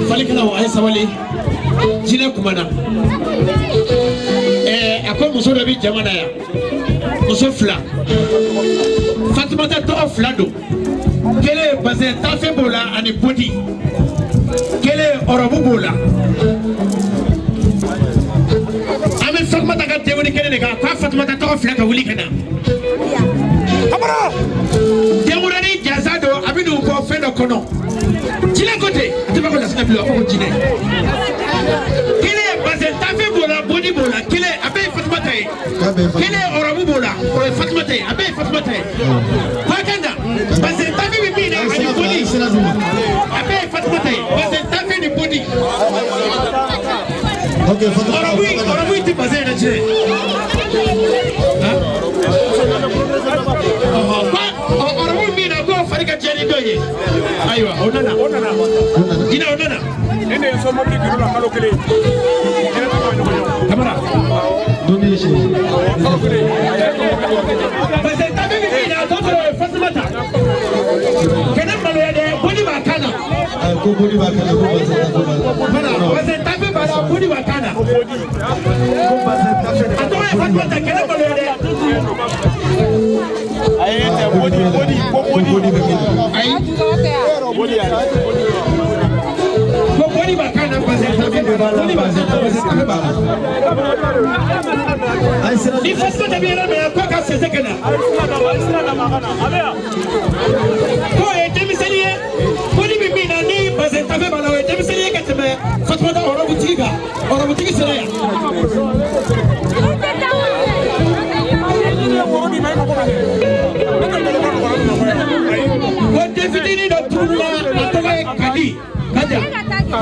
Falikɛlaw a ye sabali, jinɛ kumana. A ko muso dɔ bɛ jama na yan, muso fila, Fatumata tɔgɔ fila don. Kelen ye bazɛn tafe b'o la ani bodi, kelen ɔrɔbu b'o la. An bɛ Fatumata ka denkundi kelen de kan, k'a Fatumata tɔgɔ fila ka wuli ka na. Denkundi jansa don, a bɛ n'u bɔ fɛn dɔ kɔnɔ. Jinɛ ko ten, a tɛ fɔ ko lasinɛ bilen, a fɔ ko jinɛ. Kelen bazɛn tafe b'o la, bodi b'o la, kelen a bɛɛ ye Fatumata ye. Kelen ɔrɔbu b'o la, o ye Fatumata ye, a bɛɛ ye Fatumata ye. K'a na bazɛn tafe bɛ min na ani bodi, a bɛɛ ye Fatumata ye, bazɛn tafe ni bodi. Ɔrɔbu ɔrɔbu tɛ bazɛn yɛrɛ tiɲɛ. Ɔrɔbu min na k'o fari ka jɛ ni dɔ ye. Ayiwa, o nana. Jinɛ o nana. Ni ne ye so mobili gindo la kalo kelen. Kamara. Kalo kelen. Parce que tafe bɛ min na, a tɔ tora o ye Fatumata. Kɛnɛ maloya dɛ, boli b'a kan na. Ko boli b'a kan na, ko bazɛn tafe b'a la. Voilà, parce que tafe b'a la, boli b'a kan na. Ko bazɛn tafe de. A tɔgɔ ye Fatumata, kɛnɛ maloya dɛ. Ayi tɛ bodi bodi ko Ko bodi. boli bɛ min na. Ayi. Bodi yɛrɛ. Ko boli b'a kan na, parce que tafe b'a la. Boli b'a kan na, parce que tafe b'a la. A ye sira Ni Fatumata bɛ yɔrɔ min na, k'a ka sɛsɛ ka na. K'o ye denmisɛnnin ye, boli bɛ min na ni bazɛn tafe b'a la, o ye denmisɛnnin ye ka tɛmɛ Fatumata ɔrɔbutigi kan. Ɔrɔbutigi sera yan. Ko den fitinin dɔ tununna, a tɔgɔ ye Kadi Kaja. Aa,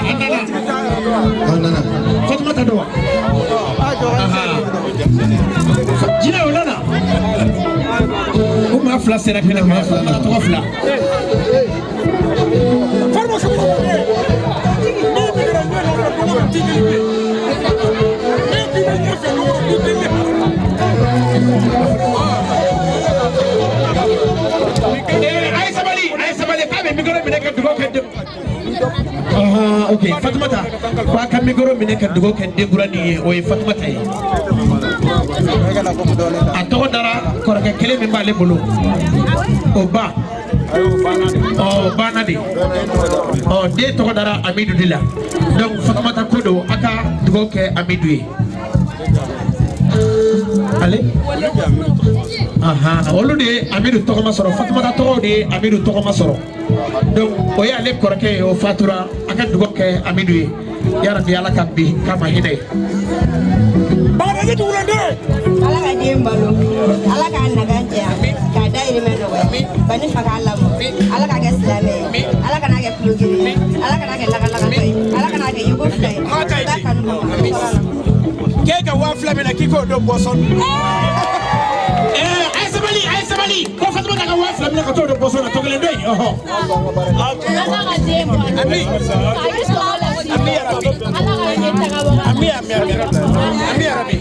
a nana. A nana. Fatumata don wa? Jinɛ o nana. O maa fila sera kɛnɛ kan, maa fila tɔgɔ fila. Ɔhɔn, ok, Fatumata ko a ka micro minɛ ka dugawu kɛ denkuranin ye, o ye Fatumata ye. A tɔgɔ dara kɔrɔkɛ kelen min b'ale bolo, o ba ɔ banna de, ɔ den tɔgɔ dara Amidu de la. Donc Fatumata ko don, a ka dugawu kɛ Amidu ye. Ale ahan, olu de ye Amidu tɔgɔma sɔrɔ, Fatumata tɔgɔw de ye Amidu tɔgɔma sɔrɔ. Donc o ye ale kɔrɔkɛ ye, o fatura. A ka dugawu kɛ Amidu ye, yarabi Ala ka bi k'a ma hinɛ ye. Bagadaji dugulenden. Ala ka den balo, Ala k'a nagan jɛya, k'a dayirimɛ nɔgɔya, bani fa k'a lamɔ, Ala k'a kɛ silamɛ ye, Ala kan'a kɛ tulogeren ye, Ala kan'a kɛ lakalakatɔ ye, Ala kan'a kɛ yoko fila ye. Ala kanu kama. K'e ka 2000 minɛ k'i k'o don boisson. Ɛɛ, a ye sabali, a ye sabali. Ko Fatumata ka 2000 minɛ ka t'o don boisson na, tɔ kelen dɔ in, ɔhɔ. Ala ka den balo. Ami. K'a ni sɔngɔ lase. Ami yarabi. Ala ka ɲɛ tagabaga. Ami, ami, ami, ami yarabi.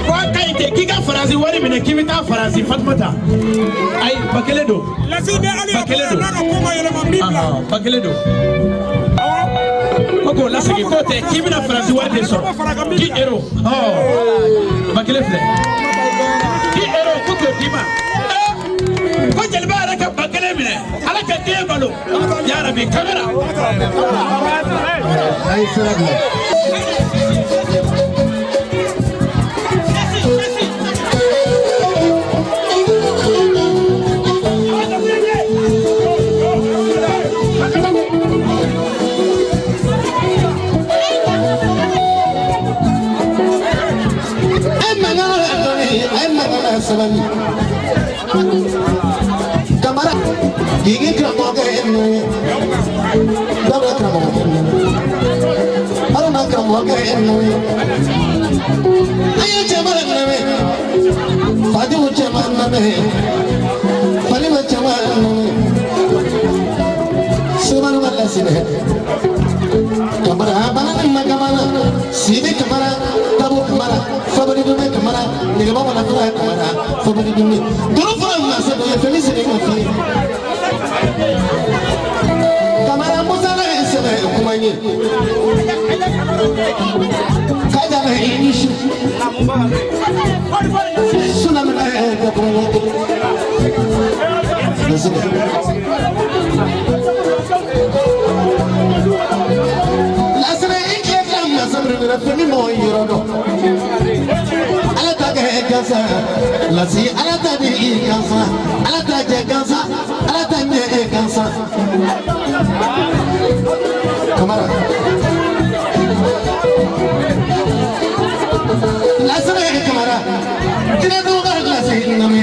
Ko a ka ɲi ten, k'i ka Faransi wari minɛ k'i bɛ taa Faransi. Fatumata, ayi, 1000 don. Lasi ni Ali Ba kelen don. n'a ka ko ma yɛlɛma, n b'i bila. Ɔhɔn, 1000 don. Ko k'o lasegin, k'o tɛ, k'i bɛna Faransi wari de sɔrɔ, 10 euro. Ɔ 1000 filɛ, 10 euro, ko k'o d'i ma. Ee, ko jeliba yɛrɛ ka 1000 minɛ, Ala ka den balo yarabi. Kamera. A ye sira bila. E mankan la dɔɔni, e mankan la sabali. Kamara, gigi karamɔgɔkɛ ye ninnu ye. Dawuda karamɔgɔkɛ ninnu ye. Haruna karamɔgɔkɛ ye ninnu ye. An ye cɛba lamɛn. Fatimu cɛba lamɛn. Falima cɛba lamɛn. Sumanu ma lasinɛ. Kamara bana ma kamara. Sidi kamara. Tabu kamara. Fabali dume kamara. Nigaba wala fura kamara. Fabali dume. Duru fura ma se ye fɛn mi sigi ka fi. Kamara Musa la ye sɛbɛ kuma ye. Kaja la ye ni su. Suna mina ye ka kuma ye. Lasinɛ. Lasinɛ i tile fila masa minɛ fɛn min mɔgɔ yɔrɔ dɔn. Ala ta kɛ gansan, lasi Ala ta di i gansan, Ala ta jɛ gansan, Ala ta ɲɛ e gansan. Kamara. Lasinɛ kamara. Jinɛ dɔw ka lasi nami.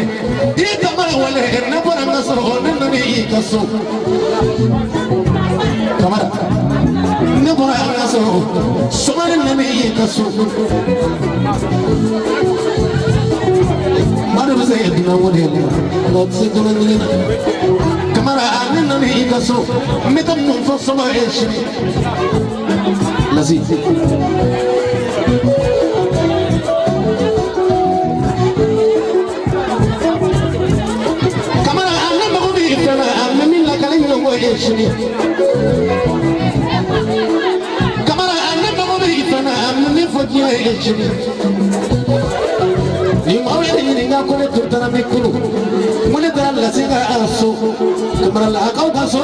I kamara wale ne bɔra n ka sɔrɔ ne nana i ka so. Kamara. Ne bɔra an ka so, sɔmani nana i ka so. Maa dɔ bɛ se ka dunan wale la, nka o tɛ se dunan ɲini na. Kamara, ne nana i ka so, n bɛ taa mun fɔ sɔmɔ ye sini? Lasi. Kamara, ne mago bɛ fɛn na, a bɛ min lakali ɲɔgɔn ye sini. Kamara, ne mago bɛ fɛn na, a bɛ min fɔ diɲɛ ye sini. Ni maaw ye ne ɲininka ko ne tun taara min kunu, ko ne taara lasi ka so, Kamara lakaw ka so,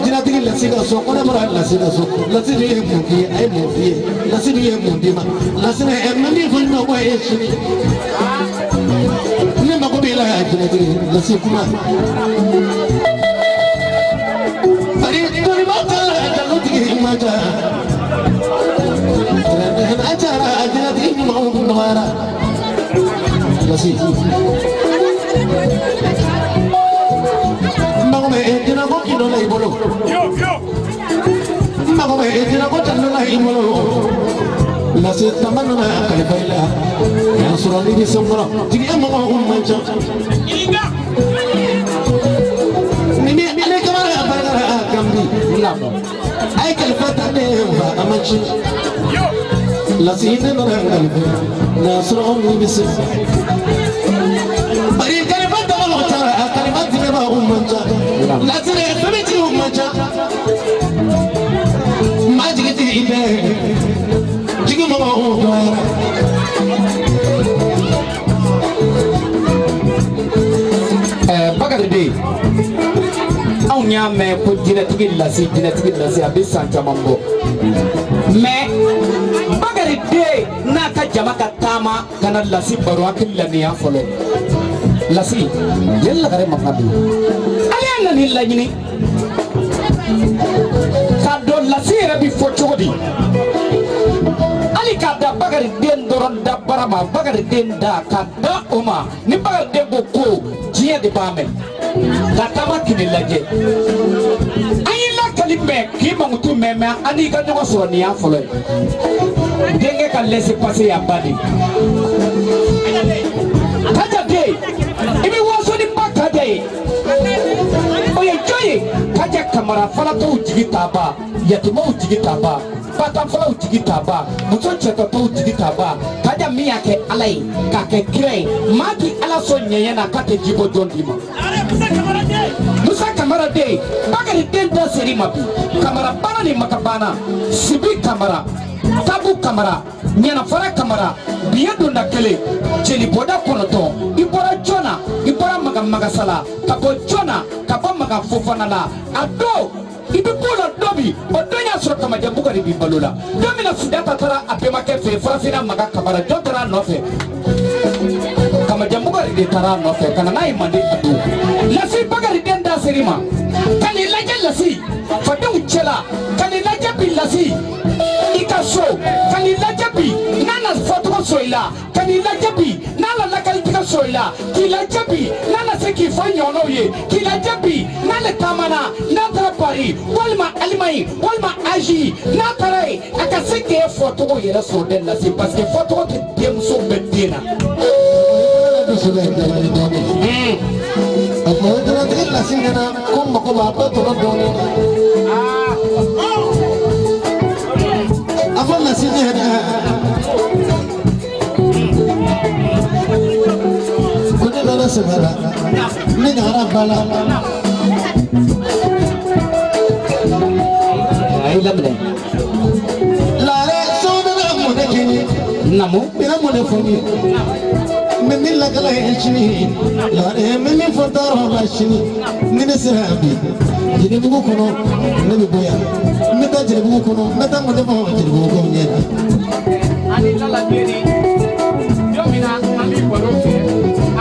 jinɛtigi lasi ka so, ko ne bɔra lasi ka so. Lasi dun ye mun k'i ye? A ye mun f'i ye? Lasi dun ye mun d'i ma? Lasi ne ɛ n bɛ min fɔ ɲɔgɔn ye sini. Ne mago b'i la jinɛtigi lasi kuma. Bari dɔnnibaw taara nkalon ma ca. A cayara jinɛtigi ɲumanw nɔgɔyara. Lasi. N mago bɛ jinɛko kilo la i bolo. Yo yo. N mago bɛ jinɛko talo la i bolo. Lasi tama nana kalifa i la. Y'a sɔrɔ n'i bɛ se n kɔrɔ, jigiya mɔgɔw man ca. Ɲininka. Ni ni ale kamara barika la kan bi. A ye kalifa ta ne fa a ma ci. Yo. Lasi ne nana kalifa n'a sɔrɔ ni bɛ se. Bari kalifa tabagaw cayara, a kalifa tigɛbagaw man ca. Lasi ne fɛn bɛ tigiw man ca. y'a mɛn ko jinɛtigi lasi, jinɛtigi lasi, a bɛ san caman bɔ. Mais Bakari den n'a ka jama ka taama ka na lasi baro, hakili la nin y'a fɔlɔ ye. Lasi jeli lagare mankan don, ale y'a nani laɲini k'a dɔn lasi yɛrɛ bi fɔ cogo di. Hali k'a da Bakari den dɔrɔn da bara ma, Bakari den da ka da o ma, ni Bakari den ko ko diɲɛ de b'a mɛn ka taama kini lajɛ. An y'i lakali mɛn k'i mankutu mɛn, mɛ an n'i ka ɲɔgɔn sɔrɔ nin y'a fɔlɔ ye. Denkɛ ka laissez-passer y'a ba de Kaja den, i bɛ waso ni ba Kaja ye, o ye jɔn ye? Kaja Kamara, falatɔw jigi t'a ban, yatimɛw jigi t'a ban, batanfalaw jigi t'a ban, muso cɛtɔtɔw jigi t'a ban. Kaja min y'a kɛ Ala ye k'a kɛ kira ye, maa k'i Ala sɔn ɲɛɲɛ na k'a tɛ jibɔ jɔn d'i ma. Musa Kamara den, Bakari den da ser'i ma bi. Kamara baara ni maka banna, Sibi Kamara, Tabu Kamara, Ɲanafara Kamara, biɲɛ donda kelen, jelibɔda 9. I bɔra jɔn na? I bɔra Maga Magasala ka bɔ jɔn na? Ka bɔ Maga Fofana la. A don i bɛ b'o la don min, o don y'a sɔrɔ Kamajan Bukari b'i balo la. Don min na Sunjata taara a bɛnbakɛ fɛ yen Farafinna, Maga Kamara, jɔn taara a nɔfɛ? Kamajan Bukari de taara a nɔfɛ ka na n'a ye Manden. A don lasi Bakari den da ser'i ma ka n'i lajɛ lasi fadenw cɛla, ka n'i lajɛ bi lasi i ka so, ka n'i lajɛ bi n'a na fɔcogo sɔrɔ i la, ka n'i lajɛ bi n'a la lakalitigɛ sɔrɔ i la, k'i lajɛ bi n'a na se k'i fɔ ɲɔgɔnnaw ye, k'i lajɛ bi n'ale taamana, n'a taara Paris walima Allemagne walima Asie, n'a taara yen a ka se k'e fɔcogo yɛrɛ sɔrɔ dɛ lasi, parce que fɔcogo tɛ denmuso bɛɛ den na. A tuma bɛ jinɛtigi lasi ɲɛna ko mako b'a ba tɔnɔ dɔɔnin na. A fɔ lasi ɲɛna ko ne nana sɛbɛ la, ne ɲagara ba la. A y'i laminɛ. Lare so bɛ mun de kɛ n ye? Namu. Bɛna mun de fɔ n ye? N bɛ min lakala ye sini, lare n bɛ min fɔ tɔɔrɔ la sini, ni ne sera yan bi Jelibugu kɔnɔ, ne bɛ bɔ yan, n bɛ taa Jelibugu kɔnɔ, n bɛ taa mun de fɔ Jelibugukaw ɲɛna? Ani lala den ni don min na an bɛ baro kɛ,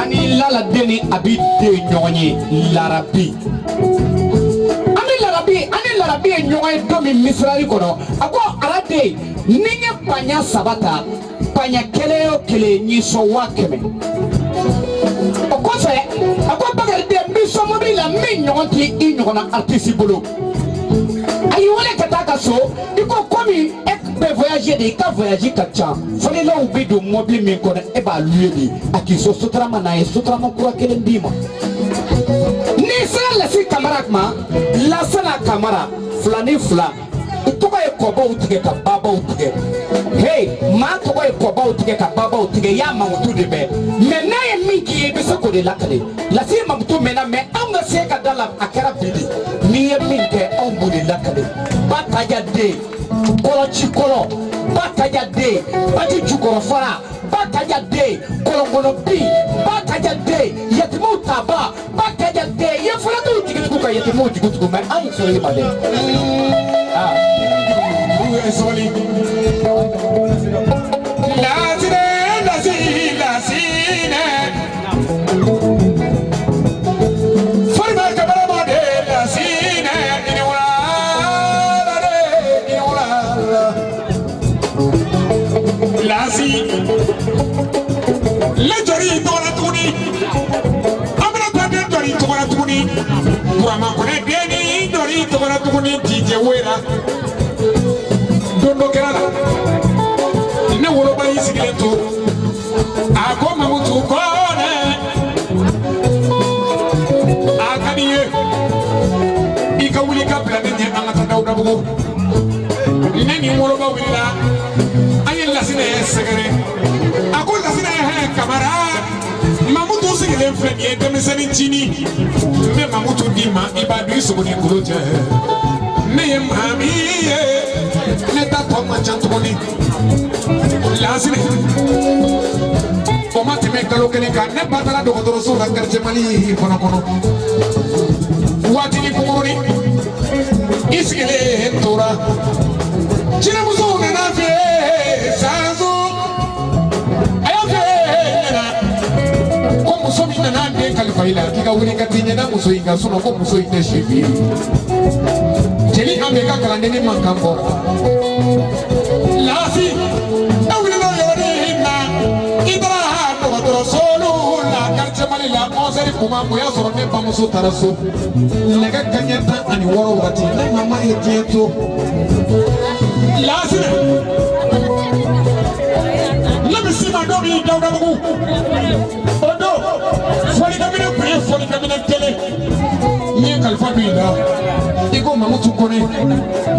ani lala den ni a bi den ɲɔgɔn ye larabi, an bɛ larabi, ani larabi ye ɲɔgɔn ye don min misirali kɔnɔ, a ko araden ni n ye paɲa 3 ta, paɲa kelen o kelen n y'i sɔn 100,000. O kɔfɛ a ko Bakari den, n b'i sɔn mobili la min ɲɔgɔn tɛ i ɲɔgɔnna artiste bolo. A y'i wele ka taa ka so, i ko komi e bɛ voyager de, i ka voyage ka ca, fɔlilaw bɛ don mobili min kɔnɔ e b'a louer de, a k'i sɔn sotarama n'a ye sotarama kura kelen d'i ma. N'i sera Lasi Kamara ma, Lasana Kamara, 2 ni 2, i tɔgɔ ye kɔbaw tigɛ ka babaw tigɛ. Hey, maa tɔgɔ ye kɔbaw tigɛ ka babaw tigɛ, i y'a mankutu de mɛn, mɛ n'a ye min k'i ye i bɛ se k'o de lakale. Lasi mankutu mɛnna, mɛ anw ka se ka da la a kɛra bi de. N'i ye min kɛ anw b'o de lakale. Ba Kaja den kɔlɔci kɔlɔ, ba Kaja den baji jukɔrɔ fara, ba Kaja den kɔlɔnkɔnɔ bin, ba Kaja den yatimɛw taba, ba Kaja den ye falatɔw jigi tugu ka yatimɛw jigi tugu, mɛ an sɔrɔ i ma dɛ. Sabali. Lasinɛ, lasi, lasinɛ. Fariba Kamara ma de lasinɛ, i ni wula la de, i ni wula la. Lasi. Ne jɔri tɔgɔ la tuguni. An bɛna taa den jɔri tɔgɔ la tuguni. Burama Kɔnɛ den ni jɔri tɔgɔ la tuguni DJ Wera. Don dɔ kɛra la, ne woloba y'i sigilen to, a ko Mamutu Kɔnɛ, a ka di n ye i ka wuli ka bila ne ɲɛ, an ka taa Dawudabugu. Ne ni n woloba wulila, an ye Lasinɛ sɛgɛrɛ. A ko Lasinɛ hɛ Kamara, Mamutu sigilen filɛ nin ye denmisɛnnin cinin, n bɛ Mamutu d'i ma, i b'a dun i sogo ni golo cɛ. Ne ye maa min ye, ne ta tɔ man ca tuguni. Lasinɛ, o ma tɛmɛ kalo kelen kan, ne ba taara dɔgɔtɔrɔso la quartier Mali fana kɔnɔ. Waatinin kunkurunin I sigilen tora jinɛmusow nana fɛ sanso a y'a fɛ ɲɛna ko muso min nana den kalifa i la k'i ka wuli ka t'i ɲɛda muso in kan sinɔn ko muso in tɛ si f'i ye jeli an bɛ ka kalanden ni mankan bɔra laasi e wulila o yɔrɔnin na i taara dɔgɔtɔrɔso la quartier Mali la 11 heures kuma o y'a sɔrɔ ne bamuso taara so nɛgɛ kanɲɛ 16 wagati ne mama ye diɲɛ to laasi ne bɛ s'i ma don min Dawudabugu o don fɔlikɛminɛ tun ye fɔlikɛminɛ kelen n ye kalifa don i la i ko Mamutu Kone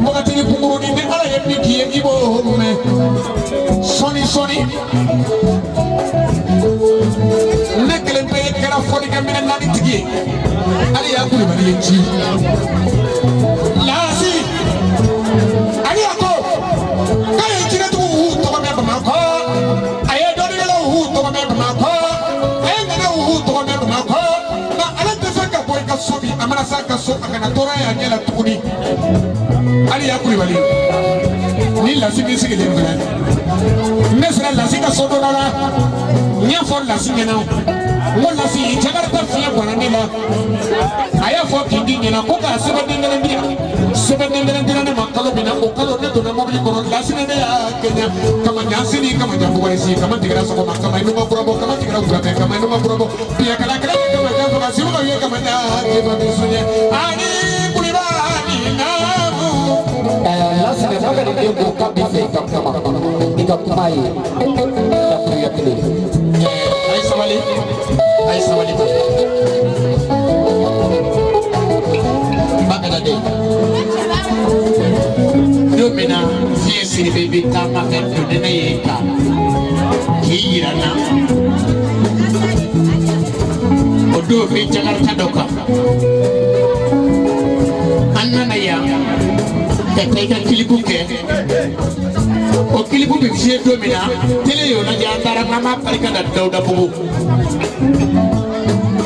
wagati ni kunkurunin ni Ala ye min k'i ye i b'o mɛn sɔɔni sɔɔni ne kelen pe kɛra fɔlikɛminɛ naani tigi ye hali y'a Kulubali ye ci laasi ale y'a ko k'a ye jinɛtigiw tɔgɔ mɛn Bamakɔ a ye dɔnnikɛlaw tɔgɔ mɛn Bamakɔ a ye ŋanaw tɔgɔ mɛn Bamakɔ nka ale tɛ fɛ ka bɔ i ka so bi a mana s'a ka so a kana tɔɔrɔ ye a ɲɛ la tuguni hali y'a Kulubali ni lasi min sigilen filɛ ne sera lasi ka so don dɔ la n y'a fɔ lasi ɲɛna n ko lasi jakarita fiɲɛ bɔnna ne la a y'a fɔ kindi ɲɛna ko k'a sɛbɛnden kelen di yan sɛbɛnden kelen dira ne ma kalo min na o kalo ne donna mobili kɔnɔ lasi ni ne y'a kɛɲɛ kama ɲansi ni kama jan si kama tigɛra sɔgɔma kama i ma kurabɔ kama tigɛra wulafɛ kama i ma kurabɔ biyakala kɛlɛ kama jan faga sibɔ ye kama jan kema bi sunye ani Kulibali naamu. Lasinɛ Bakari den ko k'a b'i fɛ i ka kuma i ka kuma ye dakuruɲɛ kelen. A ye sabali a ye sabali Bakari den don min na fiɲɛ Sidibe bɛ taama ka don ni ne ye ka k'i yira n na o don bɛ jakarita dɔ kan an nana yan ka taa i ka kilipu kɛ o kilipu bɛ fiyɛ don min na tele y'o lajɛ an taara k'an b'a barika da Dawudabugu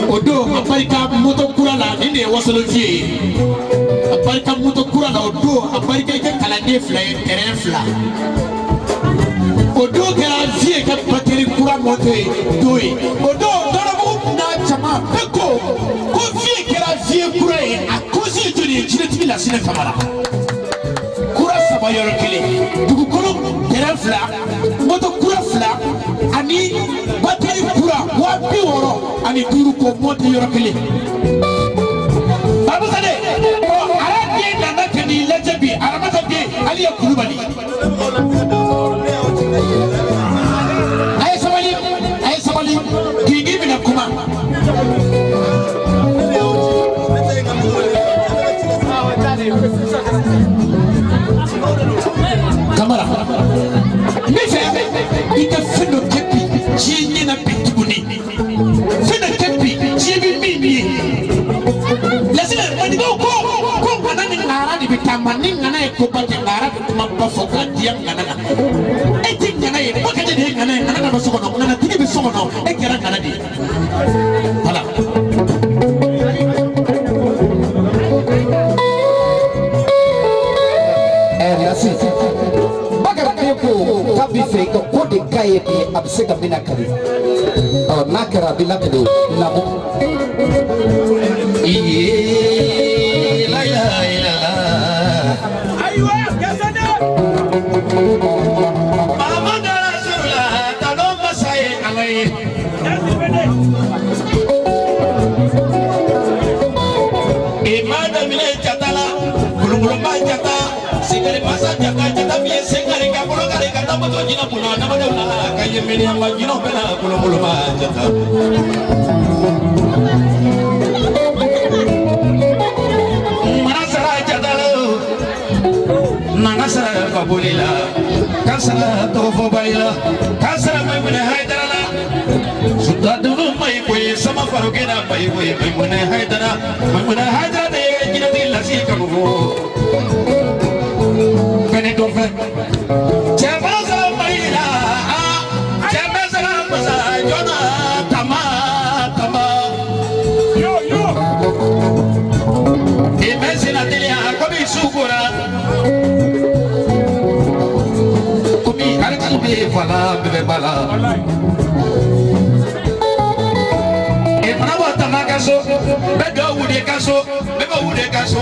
o don a barika moto kura la nin de ye wasolon fiye ye a barika moto kura la o don a barika i ka kalanden fila ye tɛrɛn fila o don kɛra fiye ka bateri kura moto ye don ye o don Dawudabugu n'a jama bɛɛ ko ko fiye kɛra fiye kura ye a kosi ye joli ye jinɛtigi Lasinɛ Kamara kura saba yɔrɔ kelen dugukolo tɛrɛn fila moto kura fila ani bateri kura 605 ko mɔti yɔrɔ kelen Bamusa de ɔ ala den nana ka n'i lajɛ bi Aramata den Aliya Kulubali a ye sabali k'i bɛna kuma. Kamara n bɛ fɛ i ka fɛn dɔ kɛ bi diɲɛ ɲɛna bi tuguni fɛn dɔ kɛ bi diɲɛ bɛ min ye Lasinɛ maninkaw ko ko ŋana ni ŋara de bɛ taama ni ŋana ye koba kɛ ŋara bɛ kumaba fɔ k'a diya ŋana na e tɛ ŋana ye Bakari de ye ŋana ye ŋana bɛ so kɔnɔ ŋanatigi bɛ so kɔnɔ e kɛra ŋana de ye voilà. Lasi Bakari den ko k'a b'i fɛ i ka ko de k'a ye bi a bɛ se ka min lakali ɔ n'a kɛra a bɛ lakali o naamu. Iye la ilaha illallah. Ayiwa gasade. Muhammadu Rasulullah tano masa ye Ala ye. I ma daminɛ jata la kolonkolonba jata sengari masa jata jata min ye sengari ka bolo kari ka taa moto jinɛ kunna adamadenw na ka ye miniyanba jinɛw bɛ na kolonkolonba jata. Mana sara jata la o nana sara fakoli la kan sara tɔgɔfɔbali la kan sara Maimune Hayidara la sutadunu mayi koyi sama farokɛ na mayi koyi Maimune Hayidara Maimune Hayidara de ye jinɛtigi lasi kanu fɔ fɛnɛ dɔ fɛ cɛ fana sara mayi la cɛ bɛ sara masa jɔna tama tama. Yo yo. I bɛ senna teliya komi su ko bɛ fa la bɛɛ bɛ ba la. E mana bɔ tama ka so, bɛ dɔ wuli ka so, bɛ bɔ wuli ka so,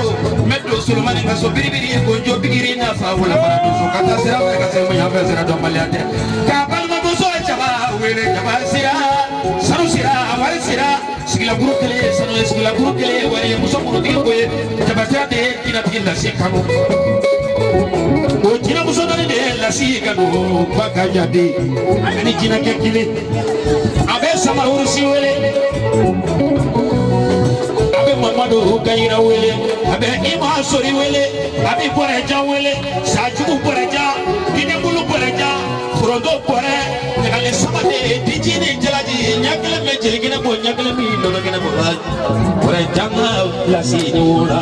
bɛ don Solomani ka so, biribiri gonjo bigiri nafa wala fara dusu ka taa sira fɛ ka se mun fɛ sira dɔnbaliya tɛ. K'a balimamuso jaba wele jaba sira, sanu sira, wari sira, sigilakuru kelen ye sanu ye, sigilakuru kelen ye wari ye, muso murutigi ko ye, jaba sira de ye jinɛtigi lase kanu. O jinɛmuso dɔɔni de ye lasi kanu ba ka jaabi ani jinɛkɛ kelen. A bɛ Samarusi wele, a bɛ Mamadu Gayira wele, a bɛ Ima Sori wele, a bɛ Bɔrɛjan wele, Sajugu Bɔrɛjan, Ginɛbulu Bɔrɛjan, Foronto Bɔrɛ, Ɲagalen Samade, Diji ni Jalaji, ɲɛ kelen bɛ jelikɛnɛ bɔ, ɲɛ kelen bɛ nɔnɔkɛnɛ bɔ, Bɔrɛjan ka lasi ni wula.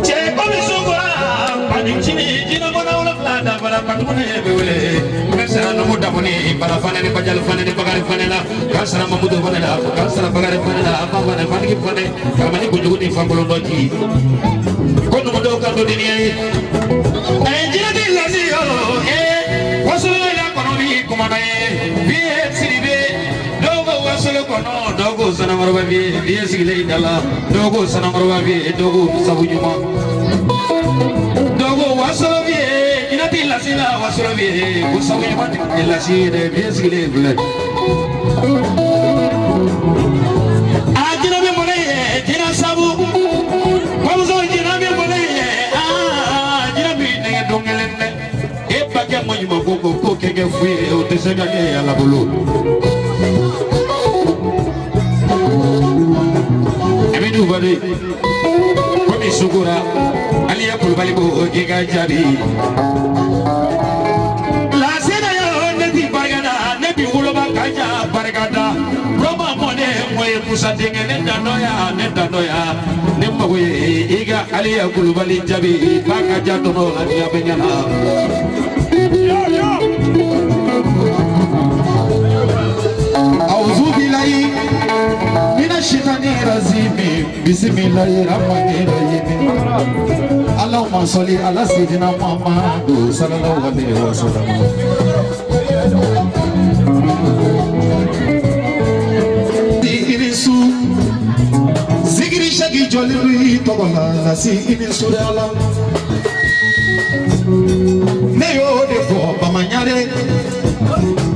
Cɛ komi sukura, ani cini jinɛbɔnna wolonfila dafara batumuni bɛ wele. N bɛ sara numu damuni, bala fana ni bajali fana ni bakari fana la, k'an sara Mamudu fana la, k'an sara Bakari fana la, Afa fana, Fanigi fana, Karamani kojugu ni fankolon dɔ ji. Ko numu dɔw ka to deniya ye. Jinɛti lasi yo, wasolo la kɔnɔ bi kumana ye, bi ye Sidibe, dɔw ko wasolo kɔnɔ, dɔw ko Sanakɔrɔba bi ye, bi ye sigilen i da la, dɔw ko Sanakɔrɔba bi ye, dɔw ko sabu ɲuman. Dɔw ko wasolo bi ye, jinɛti lasi la wasolo bi ye, ko sabu ɲuman tɛ lasi ye dɛ, bi ye sigilen filɛ. A jinɛ bɛ mɔnɛ ye, jinɛ sabu, bamuso jinɛ bɛ mɔnɛ ye, aa jinɛ b'i nɛgɛ don kelen dɛ. E bakɛ mɔ ɲuman ko ko ko kɛ kɛ fu ye, o tɛ se ka kɛ Ala bolo. Aminu Bade, komi sukura, Aliya Kulubali ko k'i ka jaabi. Lasina yo ne ti barika da, ne bi woloba ka ja barika da. Roma mɔne mɔ ye Musa denkɛ, ne dandɔ ya, ne dandɔ ya. Ne mago ye i ka Aliya Kulubali jaabi, ba ka ja tɔnɔ Aliya bɛ ɲɛna. أعوذ بالله من الشيطان الرجيم بسم الله الرحمن الرحيم اللهم صل على سيدنا محمد صلى الله عليه وسلم. Irisu zikiri shaki joli lui tɔgɔ la lasi i ni su ala. Ne y'o de fɔ Bamaɲare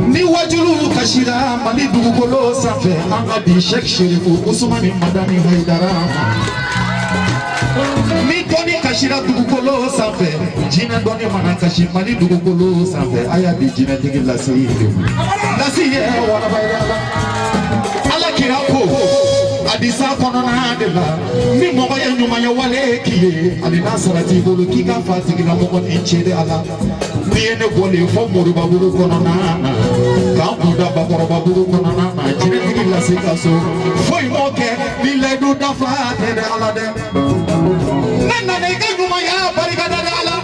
ni wajulu kasira Mali dugukolo sanfɛ an ka di Sheikh Sherifu Usumani Madani Hayidara ma. Ni dɔnni kasira dugukolo sanfɛ, jinɛ dɔnni mana kasi Mali dugukolo sanfɛ, a y'a di jinɛtigi lasi de ma. Lasi ye waraba ye ala. Ala kira ko hadisa kɔnɔna de la, ni mɔgɔ ye ɲumanya wale k'i ye, hali n'a sara t'i bolo k'i ka fa tigilamɔgɔ ni ce de ala. N'i ye ne bɔlen fɔ Moribabugu kɔnɔna na, k'an kun da Bakɔrɔbabugu kɔnɔna na, jinɛtigi lase ka so, foyi m'o kɛ ni layidu dafa tɛ dɛ ala dɛ. Ne nana i ka ɲumanya barika da dɛ ala.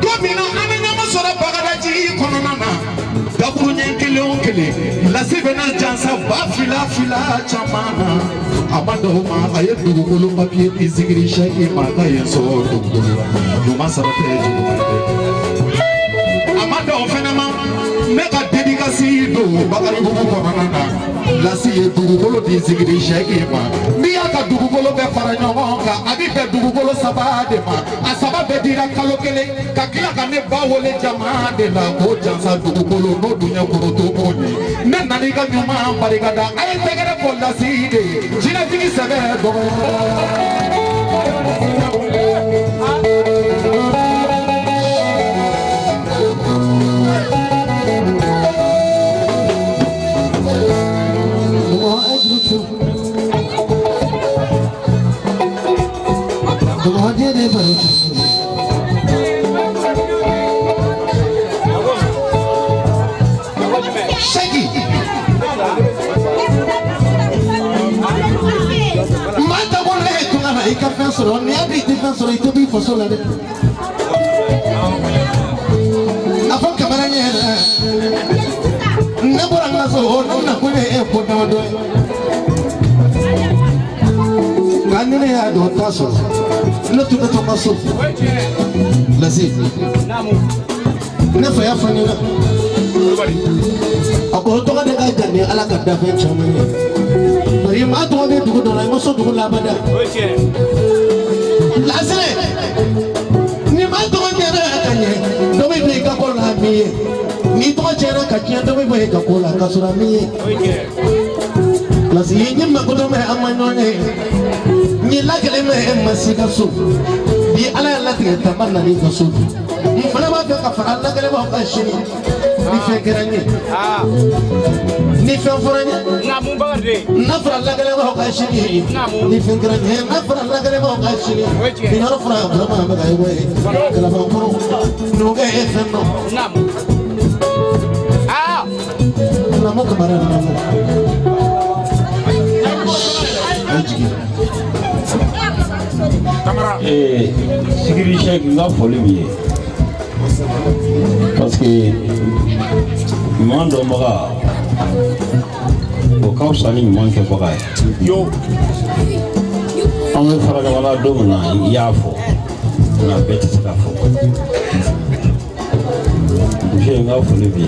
Don min na an bɛ ɲɔgɔn sɔrɔ Bagadaji kɔnɔna na, dakuru ɲɛ kelen o kelen, lasi bɛna jansa ba fila fila caman na. A ma da o ma, a ye dugukolo papiye di zikiri sɛki ma k'a ye sɔrɔ dugukolo la. Ɲuman sara tɛ juguman tɛ. A ma da o fɛnɛ ma, ne ka dédicace don Bakaribugu kɔnɔna na. Lasi ye dugukolo di zikiri sɛki ma. N'i y'a ka dugukolo bɛɛ fara ɲɔgɔn kan, a bɛ bɛn dugukolo saba de ma. A saba bɛɛ dira kalo kelen, ka tila ka ne ba wele jama de la k'o jansa dugukolo n'o dun ye koroto m'o ye. Ne nana i ka ɲuman barika da, a ye tɛgɛrɛ fɔ lasi de ye. Jinɛtigi sɛbɛ dɔgɔyara. Seki. Maa dabɔra e kunna na i ka fɛn sɔrɔ, n'i y'a dɔn i tɛ fɛn sɔrɔ i tɛ b'i faso la dɛ. A fɔ Kamara ɲɛna, ne bɔra n ka so, ne nakun ye e ko damadɔ ye. Nka ni ne y'a dɔn ta sɔrɔ, Ne tun bɛ to n ka so. Lasi. Ne fa y'a fɔ n ɲɛna. A ko tɔgɔ de ka jan ni Ala ka dafɛn caman ye. Bari maa tɔgɔ bɛ dugu dɔ la, i ma sɔn dugu la abada. Lasire, ni maa tɔgɔ ɲɛna ka ɲɛ, dɔ bɛ don i ka ko la min ye. N'i tɔgɔ tiɲɛna ka tiɲɛ, dɔ bɛ bɔ i ka ko la ka sɔrɔ a min ye. Lasi n ye makoto mɛn an ma ɲɔgɔn ye. N ye lakele mɛn e ma s'i ka so. Bi Ala y'a latigɛ Tanba nan'i ka so. N fana b'a fɛ ka fara lakelebaw kan sini. Ni fɛn kɛra n ye. Ni fɛn fɔra n ye. N'a fɔra lakelebaw kan sini. Ni fɛn kɛra n ye. N'a fɔra lakelebaw kan sini. Nin yɔrɔ fɔra vraiment bɛ ka ye koyi. Kalabankɔrɔ numukɛ ye fɛn dɔn. Namu Kamara namu. A ye jigin. Sigiri Sɛki, n ka foli b'i ye parce que ɲuman dɔnbaga, o ka fisa ni ɲuman kɛbaga ye. An bɛ fara ɲɔgɔn na don min na, i y'a fɔ, nka bɛɛ tɛ se k'a fɔ. Monsieur, n ka foli b'i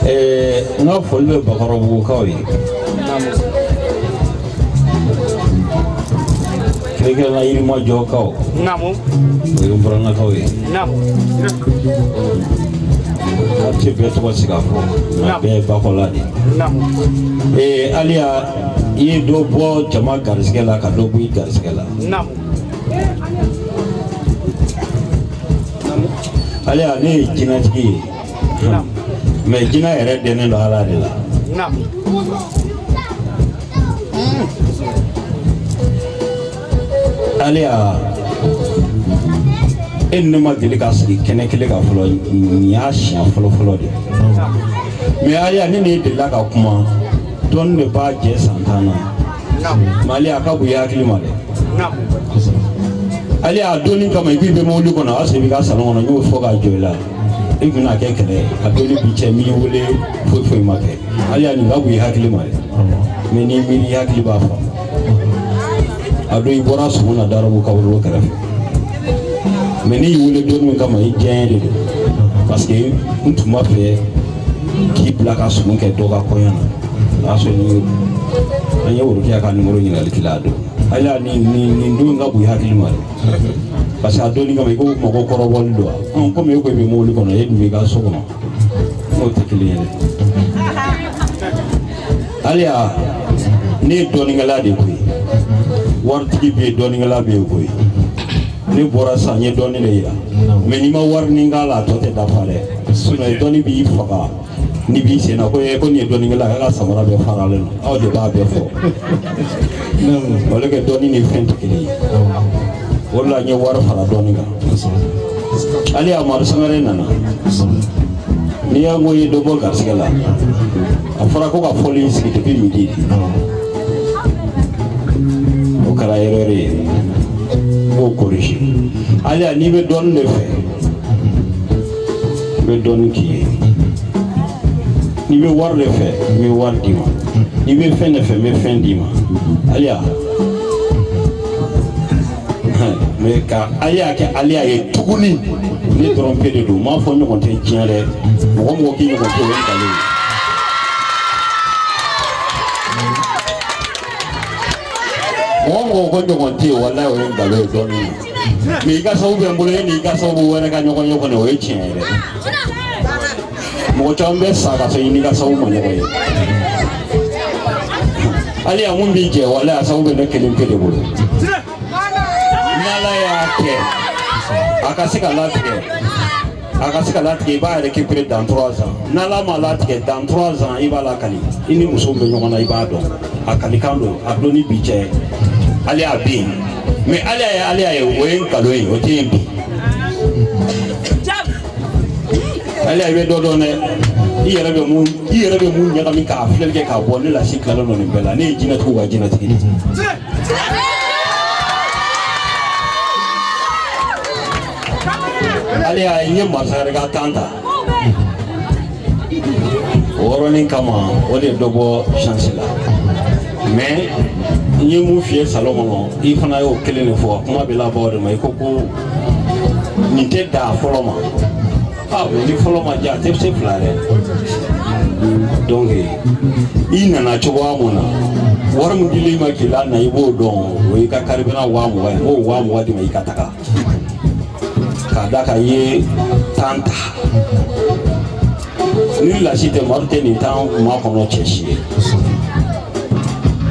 ye. N ka foli bɛ Bakɔrɔbugukaw ye, kɛrɛnkɛrɛnnenya Yirimajɔkaw, o ye n burannakaw ye. Quartier bɛɛ tɔgɔ tɛ se ka fɔ, nka bɛɛ ye Bakɔla de ye. Aliya, i ye dɔ bɔ jama garisigɛ la ka dɔ bɔ i garisigɛ la. Aliya, ne ye jinɛtigi ye, mais jinɛ yɛrɛ dɛnnen don Ala de la. Aliya, e ni ne ma deli ka sigi kɛnɛ kelen kan fɔlɔ, nin y'a siɲɛ fɔlɔ fɔlɔ de ye. Mais Aliya, ne n'e delila ka kuma, dɔɔni de b'a jɛ san 10 na. Mais Aliya, a ka bon i hakili ma dɛ. Aliya, a donni kama i k'i bɛ mobili kɔnɔ, o y'a sɔrɔ i b'i ka salon kɔnɔ, n y'o fɔ ka jɔ i la. E tun bɛna kɛ kɛlɛ ye, a donni bi cɛ, n b'i wele, foyi foyi ma kɛ. Aliya, nin ka bon i hakili ma dɛ. Mais n'i miiri, i hakili b'a faamu. A don i bɔra sugu na Darabu kaburudo kɛrɛfɛ. Mais ne y'i wele don min kama, i diyaɲɛ de don. Parce que n tun b'a fɛ k'i bila ka sumu kɛ dɔ ka kɔɲɔ na. O y'a sɔrɔ ni an ye Worokiya ka nimoro ɲininkali k'i la a don. Aliya, nin don ka bon i hakili ma dɛ. Parce que a donni kama i ko mɔgɔ kɔrɔbɔli don wa? Komi e ko i bɛ mobili kɔnɔ, e dun b'i ka so kɔnɔ. N'o tɛ kelen ye dɛ. Aliya, ne ye dɔnnikɛla de koyi. Waritigi bɛ yen, dɔnnikɛla bɛ yen koyi. Ne bɔra sisan, n ye dɔnni de yira. Mais n'i ma wari nin k'a la, a tɔ tɛ dafa dɛ. Sinon dɔnni b'i faga n'i b'i sen na ko ko nin ye dɔnnikɛla ye, k'a ka samara bɛɛ faralen don. Aw de b'a bɛɛ fɔ. O le kɛ dɔnni ni fɛn tɛ kelen ye. O de la n ye wari fara dɔnni kan. Aliya, Amadu Sangare nana. N'i y'a ko i ye dɔ bɔ garisigɛ la, a fɔra ko ka fɔli in sigi depuis midi de. O kɛra erreur ye. N b'o corriger. Aliya, n'i bɛ dɔnni de fɛ, n bɛ dɔnni k'i ye. N'i bɛ wari de fɛ, n bɛ wari d'i ma. N'i bɛ fɛn de fɛ, n bɛ fɛn d'i ma. Aliya, mais ka Aliya kɛ Aliya ye tuguni, ne dɔrɔn pe de don. N m'a fɔ ɲɔgɔn tɛ diɲɛ dɛ. Mɔgɔ mɔgɔ k'i ɲɔgɔn tɛ, o ye nkalon ye. Mɔgɔ mɔgɔ ko ɲɔgɔn tɛ yen, walayi o ye nkalon ye dɔɔnin na. Mais i ka sababu bɛ n bolo, e n'i ka sababu wɛrɛ ka ɲɔgɔn ye kɔni, o ye tiɲɛ ye dɛ. Mɔgɔ caman bɛ sa ka sɔrɔ i n'i ka sababu ma ɲɔgɔn ye. Aliya, mun b'i jɛ, walayi a sababu bɛ ne kelen pe de bolo. N'Ala y'a kɛ a ka se ka latigɛ, a ka se ka latigɛ, i b'a récupérer dans 3 ans. N'Ala ma latigɛ dans 3 ans, i b'a lakali. I ni muso bɛ ɲɔgɔn na, i b'a dɔn. A kalikan don, a don ni bi cɛ. Aliya bɛ yen. Mais Aliya ye Aliya ye, o ye nkalon ye, o tɛ yen bi. Aliya, i bɛ dɔ dɔn dɛ. I yɛrɛ bɛ mun, i yɛrɛ bɛ mun ɲagami k'a filɛli kɛ k'a bɔ, ne lasi tilalen don nin bɛɛ la. Ne ye jinɛtigiw ka jinɛtigi de ye. Aliya, n ye Masakɛ ka tan ta. O yɔrɔnin kama, o de ye dɔ bɔ chance la. Mais N ye mun f'i ye salon kɔnɔ, i fana y'o kelen de fɔ, kuma bɛ laban o de ma. I ko ko nin tɛ dan fɔlɔ ma, ah, mais ni fɔlɔ ma diya, a tɛ se fila dɛ. Donc i nana cogoya mun na, wari min dil'i ma k'i la na, i b'o dɔn, o y'i ka carburant 20,000 ye. N b'o 20,000 d'i ma, i ka taga k'a da kan i ye tan ta. Ni lasi tɛ, Madu tɛ nin tan ma kɔnɔ cɛ si ye.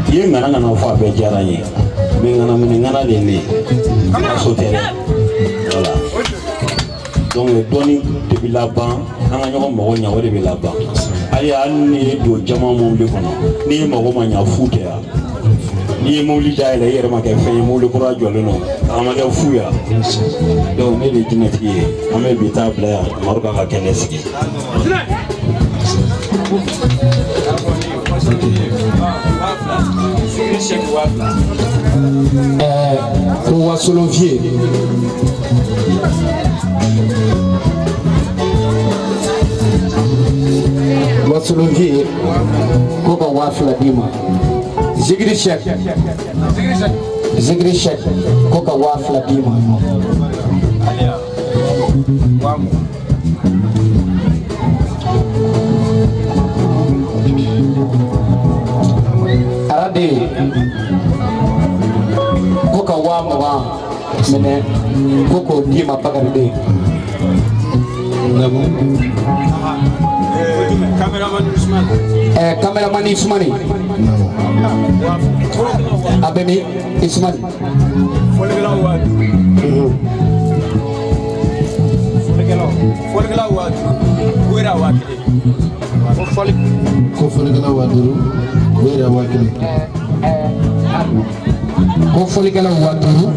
I ye ŋana ŋana fɔ, a bɛɛ diyara n ye, mais ŋana minɛ ŋana de ye ne ye, so tɛ dɛ. Voilà, donc dɔɔni de bɛ laban, an ka ɲɔgɔn mago ɲa, o de bɛ laban. Hali n'i ye don jama mobili kɔnɔ, n'i ye mago ma ɲa, fu tɛ yan. N'i ye mobili dayɛlɛ, i yɛrɛ ma kɛ fɛn ye, mobili kura jɔlen don, a ma kɛ fu ya. Donc ne de ye jinɛtigi ye, an bɛ bi taa bila yan, Madu ka kɛnɛ sigi. Ko wasolon vie wasolon vie ko ka 2,000 d'i ma. Zigiri Sɛk, Zigiri Sɛk ko ka 2,000 d'i ma. Arade ko ka 20,000 minɛ ko k'o d'i ma, Bakari den. Cameraman Usmani, a bɛ min Usmani? Fɔlikɛlaw 5,000, fɔlikɛlaw 5,000, wera 1,000. Ko fɔlikɛla 5,000, wera 1,000. Ko fɔlikɛlaw 5,000,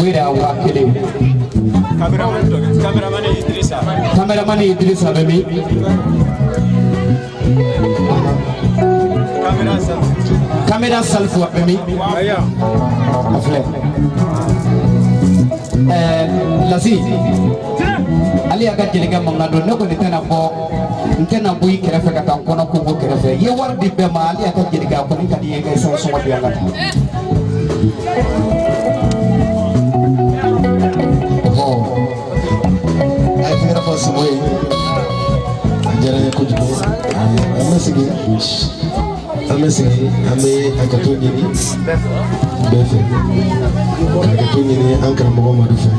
wera 1,000. Cameraman Idrissa. Cameraman Idrissa bɛ min? Caméra Salifu a bɛ min? A filɛ. Lasi, ale y'a ka jelikɛ mankan don, ne kɔni tɛna bɔ, n tɛna bɔ i kɛrɛfɛ ka taa n kɔnɔ kongo kɛrɛfɛ. I ye wari di bɛɛ ma, ale y'a ka jelikɛ, a kɔni ka di i ye, i ka essence sɔngɔ di yan ka taa. A ye tɛgɛrɛ fɔ Simo ye, a diyara n ye kojugu. An bɛ sigi, an bɛ sigi, an bɛ hakɛto ɲini bɛɛ fɛ, hakɛto ɲini an karamɔgɔ Madu fɛ,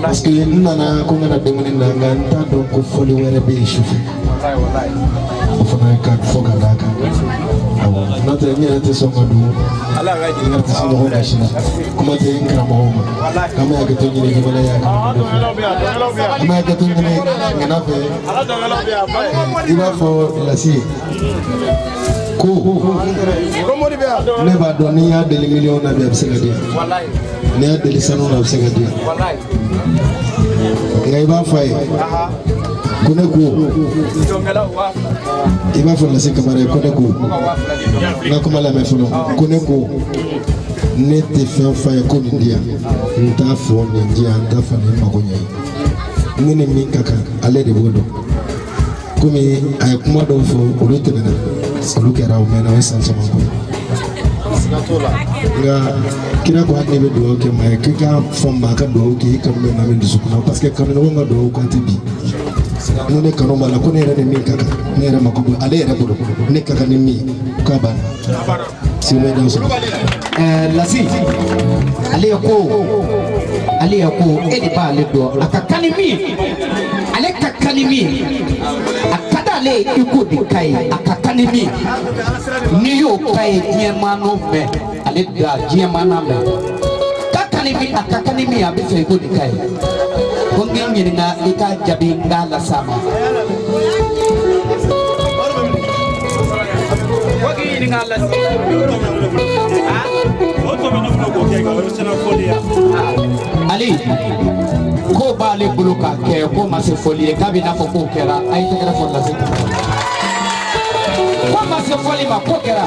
parce que n nana ko n kana dumuni na, nka n t'a dɔn ko fɔli wɛrɛ bɛ yen su fɛ, o fana ka fɔ ka d'a kan. Awɔ, n'o tɛ n yɛrɛ tɛ sɔn ka don, n yɛrɛ tɛ se ɲɔgɔn gasi la, kuma tɛ n karamɔgɔw ma. K'an bɛ hakɛto ɲini jamana y'a karamɔgɔ fɛ, an bɛ hakɛto ɲini ŋana fɛ. I b'a fɔ lasi ye ko ne b'a dɔn, n'i y'a deli miliyɔn na bi, a bɛ se ka di yan, n'i y'a deli sanu na, a bɛ se ka di yan, nka i b'a fɔ a ye ko ne ko, i b'a fɔ Lasi Kamara ye ko ne ko, n ka kuma lamɛn fɔlɔ, ko ne ko ne tɛ fɛn f'a ye ko nin di yan, n t'a fɔ nin di yan, n t'a fɔ nin mago ɲɛ ye, ne ni min ka kan, ale de b'o dɔn. Komi a ye kuma dɔw fɔ, olu tɛmɛna, olu kɛra, o mɛnna, o ye san caman kɔ. Nka kira ko hali n'i bɛ dugawu kɛ maa ye, k'i k'a fɔ maa ka dugawu kɛ i kanu bɛ maa min dusukun na, parce que kanuɲɔgɔn ka dugawu kan tɛ bi. Ni ne kanu b'a la, ko ne yɛrɛ ni min ka kan, ne yɛrɛ mako bɛ ale yɛrɛ bolo, ne ka kan ni min ye, k'a banna sigi bɛ da sɔrɔ. Lasi, ale ye ko e de b'ale dɔn, a ka kan ni min ye, ale ka kan ni min ye, a ka d'ale ye i k'o de ka ye, a ka kan ni min ye, n'i y'o ka ye, diɲɛ maa n'o mɛn, ale da diɲɛ maa n'a mɛn ka kan ni min, a ka kan ni min ye, a bɛ fɛ i k'o de ka ye. Ko n k'i ɲininka, i k'a jaabi, n k'a las'a ma. Ali ko b'ale bolo k'a kɛ, ko ma se fɔli ye, k'a bɛ n'a fɔ k'o kɛra. A ye tɛgɛrɛ fɔ Lasi. Ko ma se fɔli ma, k'o kɛra.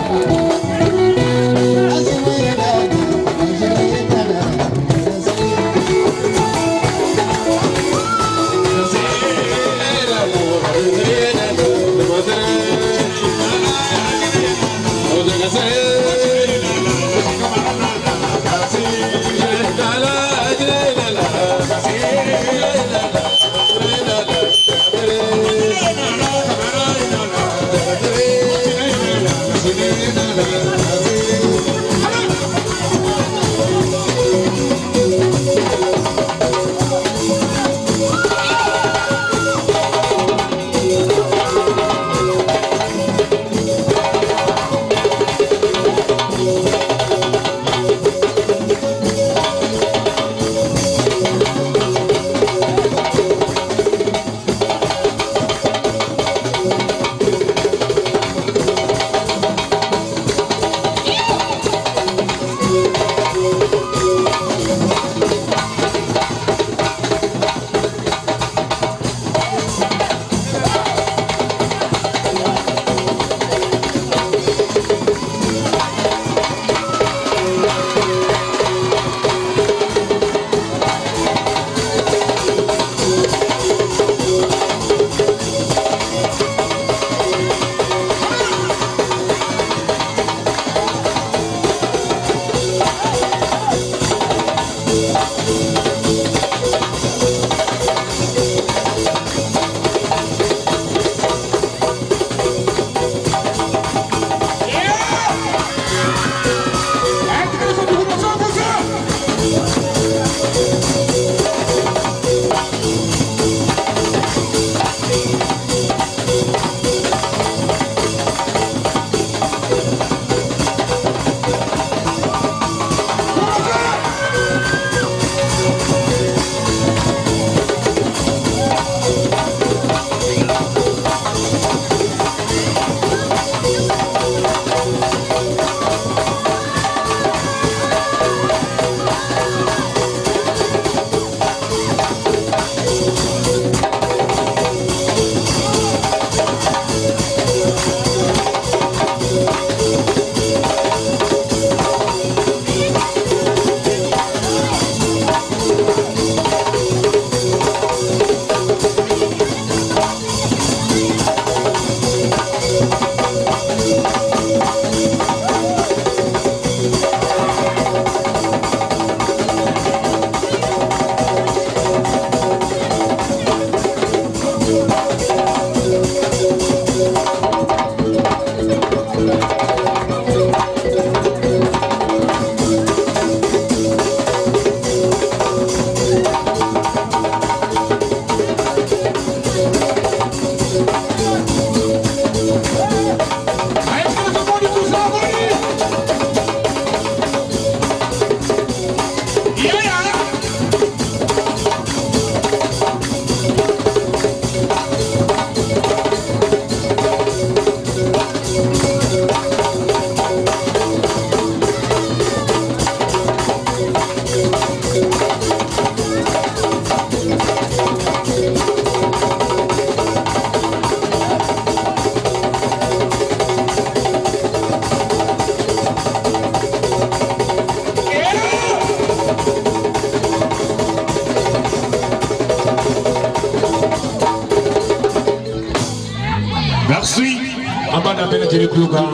da bɛɛ lajɛlen tulo kan.